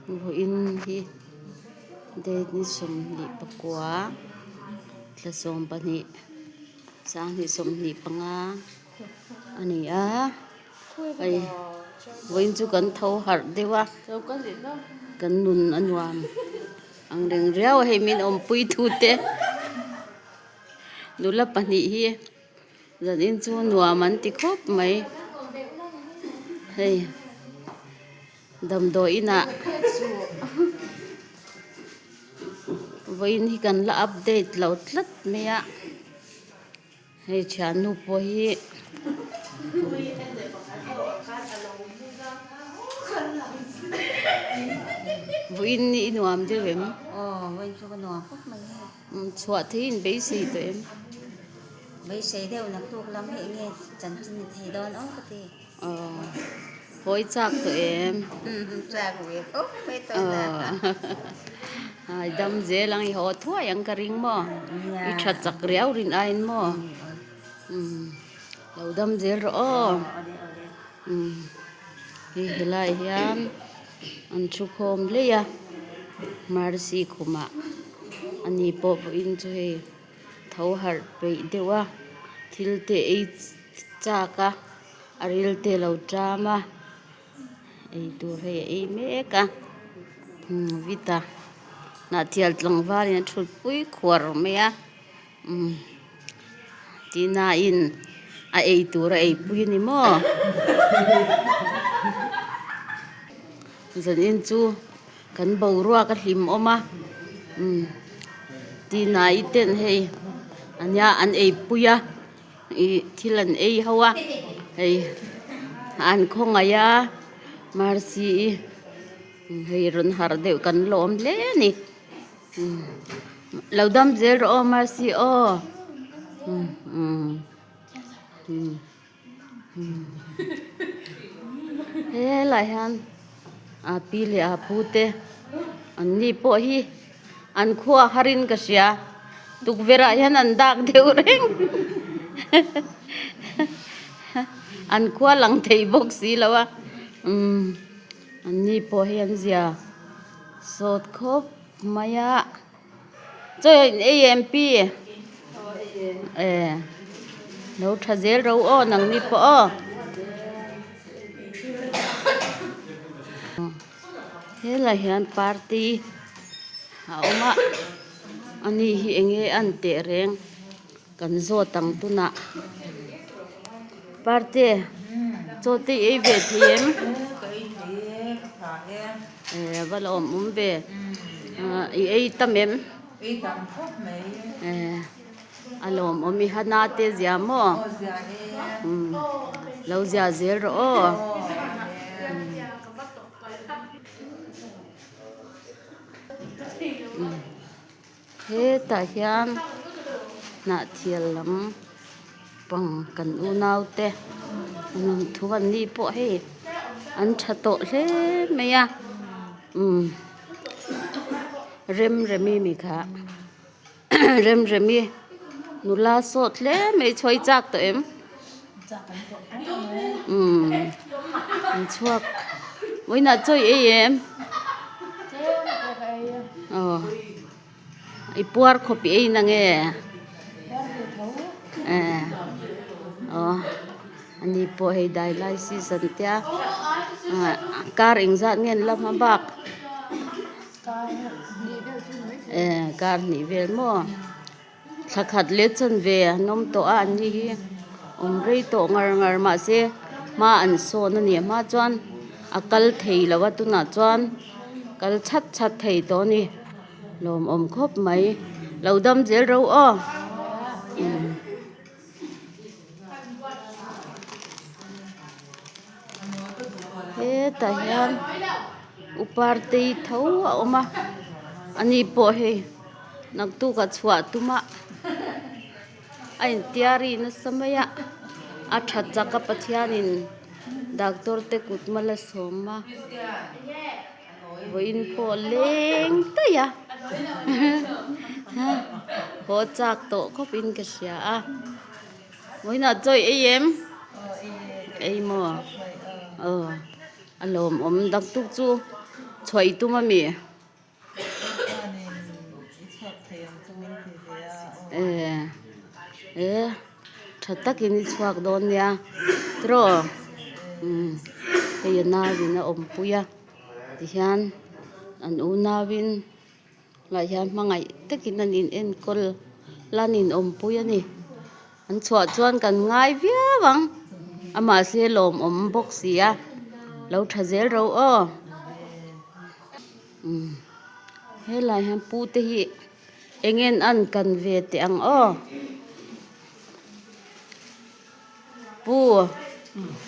Vawiin hi date ni 29 thla 12 2025 a ni a hei vawiin chu kan tho harh deuh a kan nun a nuam ang reng riau a hei min awmpui thu te nula pahnih hi. Zanin chu nuam an ti khawp mai hei damdawi inah vawiin hi kan la update lo tlat mai a hei thiannu pawh hi vawiin hi i nuam deuh em? Chhuah theiin beisei tawh em? Beisei deuh naktuk lam hi enge chanchin ni thei dawn aw ka ti. Aw, hawi chak tawh em? Chak ve khawp mai tawh na. Ai dam zel ang i haw thuai ang ka ring maw? I tha chak riau rin aiin maw? Lo dam zel rawh aw. Hei helai hian an thu khawm hlei a mercy khumah ani pawh vawiin chu hei tho harh peih deuh a thil te ei chak a a ril te a lo ṭam a eitur hei a ei mek a vita hnahtial tlangval in a thut pui khuar mai a. Umm tihnain a ei tur a ei pui a ni maw zanin chu kan boruak a hlim awm a umm tihna i ten hei ania an ei pui a ih thil an ei ho a hei an khawngaih a mercy i hei rawn harh deuh kan lawm hle a ni. Lo dam zel rawh aw Mercy aw helaiah hian a pi leh a pu te an ni pawh hi an khua harin ka hria tukverh ah hian an dak deuh reng an khua lang thei bawk si lo a an ni pawh hi an zia. Sawt khawp mai a chaw in ei em pi e lo tha zel ro aw nang ni pawh aw helai hian party a awm a ani hi eng nge an teh reng kan zawt ang tunah party chaw te i ei ve thei em. Eh va la awm awm ve ah i ei tam em? Ei tam khawp mai. Eh a lawm awm i hana te zia maw? Aw zia e. Umm lo zia zel rawh aw. Umm hetah hian hnahthial lam pang kan unau te thu an ni pawh hei an tha tawh hle mai a umm Remremi mi kha Remremi nula sawt hle mai chhuai chak tawh em umm an chhuak vawiinah chaw i ei em aw. I puar khawp i ei na nge? Eh aw ani pawh hei dialysis an tia kar engzat nge an la hma bak eh kar hnih vel maw thla khat leh chan ve an awm tawh a an ni hi awm rei tawh ngar ngar mahse hma an sawn a ni a hma chuan a kal thei lo a tunah chuan kal chhat chhat thei tawh a ni. Lawmawm khawp mai. Lo dam zel ro aw. Hetah hian u partei tho a awm a ani pawh hei naktuk a chhuah tum a a intiari nasa mai a a tha chak a Pathianin doctor te kut mal a sawm a. Vawiin pawh leng daih a haw chak tawh khawp in ka hria a vawiinah chaw i ei em ei maw aw a lawmawm dak tuk chu. Chhuah i tum ami? E e tha takin i chhuak dawn nia tiraw umm hei a nauin a awmpui a tihian an unauin lah hian hmangaih takin an in enkawl la an in awmpui a ni an chhuah chuan kan ngai viau ang a mahse lawmawm bawk si a lo tha zel ro aw umm helai hian pu te hi eng en an kan ve teh ang aw pu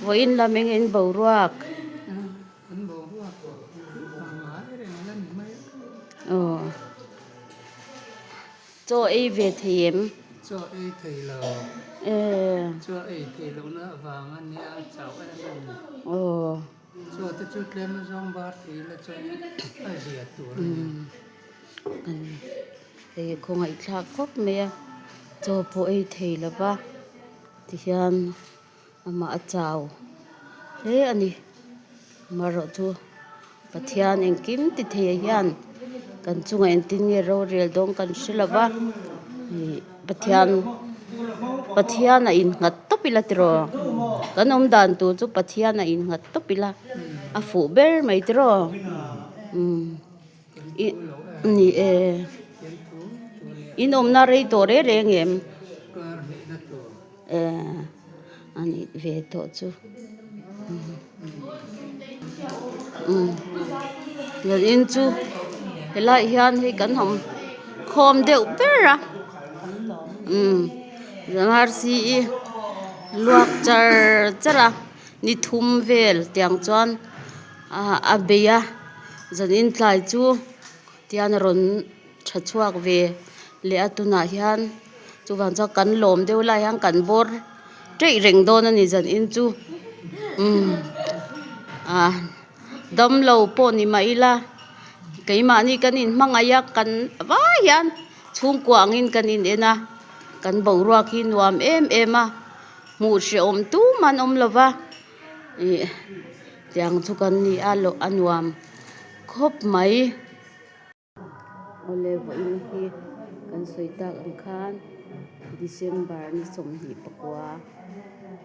vawiin lam eng in boruak. Aw chaw ei ve thei em? Chaw ei thei lo. Chaw ei thei lohna avang a nia chauh em a ni. Aw. Chaw te chu tlem a zawng bar thei ila chuan a zia tur a ni. Hei khawngaihthlak khawp mai a, chaw pawh ei thei lova tihian. Amah a chau hle a ni. Amaherawhchu Pathian engkim ti thei hian kan chungah engtin nge rorel dawn kan hre lo va, ih Pathian Pathian a innghat tawp ila tiraw? Kan awm dan tur chu Pathian a innghat tawp ila a fuh ber mai tiraw? Umm ih ni e in awmna rei tawh reng reng em? Eh a nih ve tawh chu umm in chu helaiah hian hei kan awm khawm deuh ber a umm rc-i luak char char a ni thum vel tiang chuan ah a bei a zanin tlai chu tian a rawn tha chhuak ve leh a tunah hian chuvang chuan kan lawm deuh lai hian kan bawr ṭeih reng dawn a ni zan in chu umm ah damlo pawh ni mah ila keimahni kan inhmangaih a kan vai hian chhungkua angin kan in en a kan boruak hi nuam em em a hmuh hrehawm tum an awm lo va ih tiang chu kan ni a a nuam khawp mai. Awle vawiin hi kan sawi tak ang khan December ni 29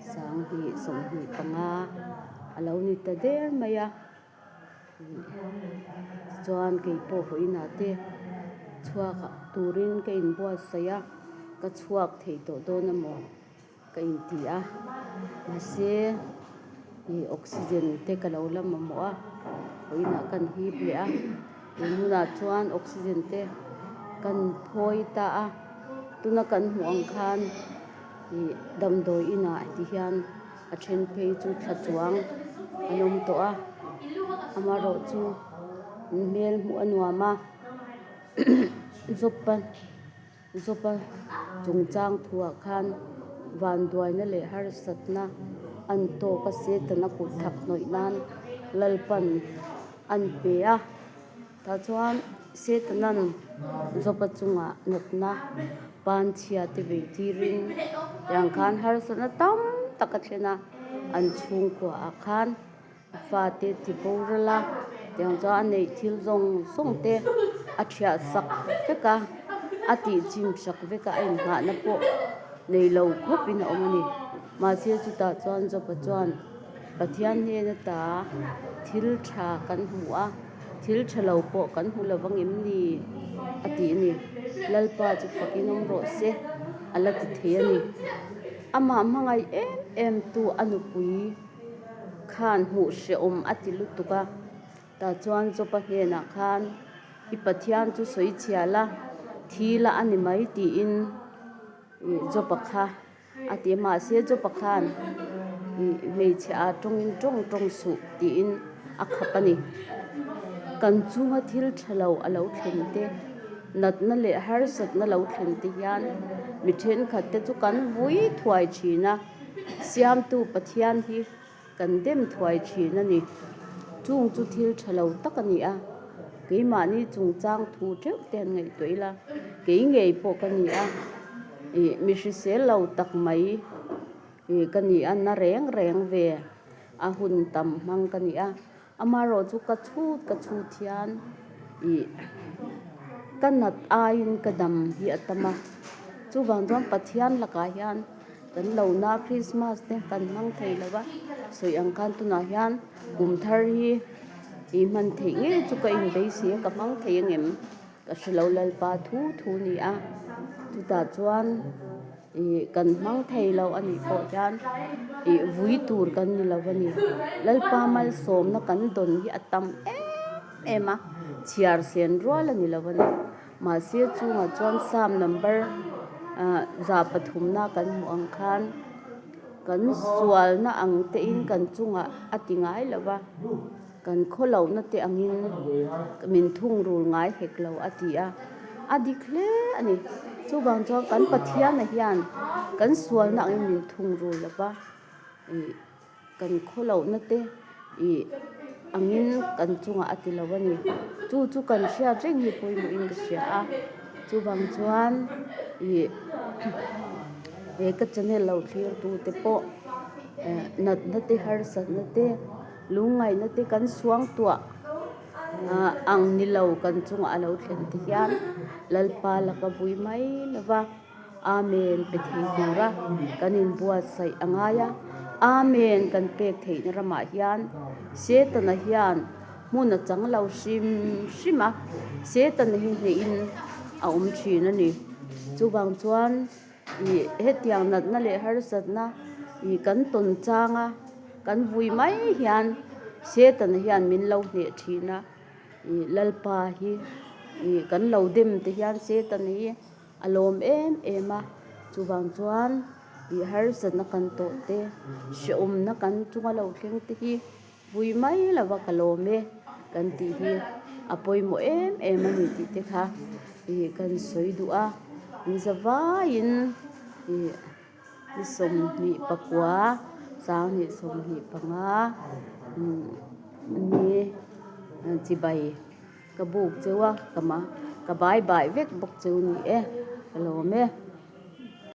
2025 a lo ni ta der mai a tichuan kei pawh vawiinah te chhuak turin ka inbuatsaih a ka chhuak thei tawh dawn emaw. Ka inti a, mahse ih oxygen te ka lo la mamawh a, vawiinah kan hip leh a, tun hunah chuan oxygen te kan phawi ta a, tuna kan hmuh ang khan ih damdawi inah ti hian a then phei chu thla chuang an awm tawh a, amaherawhchu hmel hmuh a nuam a zawp a. Zawpa chungchang thuah khan vanduaina leh harsatna an tawk a, Setana kut thak hnawih nan Lalpan an pe a. Tah chuan Setanan Zawpa chungah natna panchhia te vei tirin tiang khan harsatna tam tak a thlen a, an chhungkuaah khan A fate ti boral a, tiang chuan a neih thil zawng zawng te a thiah sak vek a, a tih chim sak vek a, a inghahna pawh nei lo khawpin a awm a ni. Mahse chutah chuan Job-a chuan Pathian hnena ta thil tha kan hmu a, thil tha lo pawh kan hmu lo vang em ni? a tih a ni. Lalpa chu fakin awm rawh se a la ti thei a ni. Amah hmangaih em em tu a nupui. Khan hmuh hrehawm a ti lutuk a, tah chuan Jopa hnenah khan i Pathian chu sawi chhia la, thi la a ni mai tiin Jopa kha a ti a, mahse Jopa khan hmeichhe ah tawngin tawng tawng suh tiin a khap a ni. Kan chunga thil tha lo a lo thlen te, natna leh harsatna lo thlen te hian mi thenkhat te chu kan vui thuai thin a. Siamtu Pathian hi kan dem thuai thin a ni. Chung chu thil tha lo tak a ni a, keimahni chungchang thu theuh te an ngaihtuah ila, kei ngei pawh ka ni a, ih mi hrisel lo tak mai ih ka ni a, na reng reng ve a hun tam hmang ka ni a. Amaherawh chu ka chhut ka chhut hian ih ka nat aiin ka dam hi a tam a, chuvang chuan Pathian lakah hian kan lo na Christmas te kan hmang thei lo va, sawi ang khan tunah hian kum thar hi ih hman theih ngei chu ka inbeisei a ka hmang thei angem ka hre lo Lalpa thu thu ni a, chutah chuan. Ih kan hmang thei lo a nih pawh hian ih vui tur kan ni lo a ni. Lalpa malsawmna kan dawn hi a tam em em a, chhiar sen rual a ni lo a ni. Mahse chungah chuan Psalm number ah za pathumna kan hmuh ang khan kan sualna ang te in kan chungah a ti ngai lo va, kan khawlohna te angin min thungrul ngai hek lo a ti a, a dik hle a ni. Chuvang chuan kan Pathiana hian kan sualna angin min thungrul lo va, ih kan khawlohna te ih angin kan chungah a ti lo a ni. Chu chu kan hriat reng hi pawimawhin ka hria a, chuvang chuan ih he ka channel lo thlir tu te pawh eh natna te harsatna te. Lungngaihna te kan suangtuah ang ni lo kan chungah a lo thlen te hian Lalpa laka vui mai lova Amen pe thei tura kan inbuatsaih a ngai a. Amen kan pek theihna ramah hian Setana hian hmun a chang lo hrim hrim a, Setana hi hnehin a awm thin a ni. Chuvang chuan Ih hetiang natna leh harsatna ih kan tawn changa kan vui mai hian Satan hian min lo hneh thin a, ih Lalpa hi ih kan lo dem te hian Satan hi a lawm em em a, chuvang chuan ih harsatna kan tawh te hrehawmna kan chunga lo thleng te hi Vui mai lova ka lawm e kan tih hi a pawimawh em em a ni tih te kha ih kan sawi duh a, in zavaiin ih ni 29 sanghnih 25 ni chibai ka buk cheu a ka ma ka bai bai vek bawk cheu ni e ka lawm e.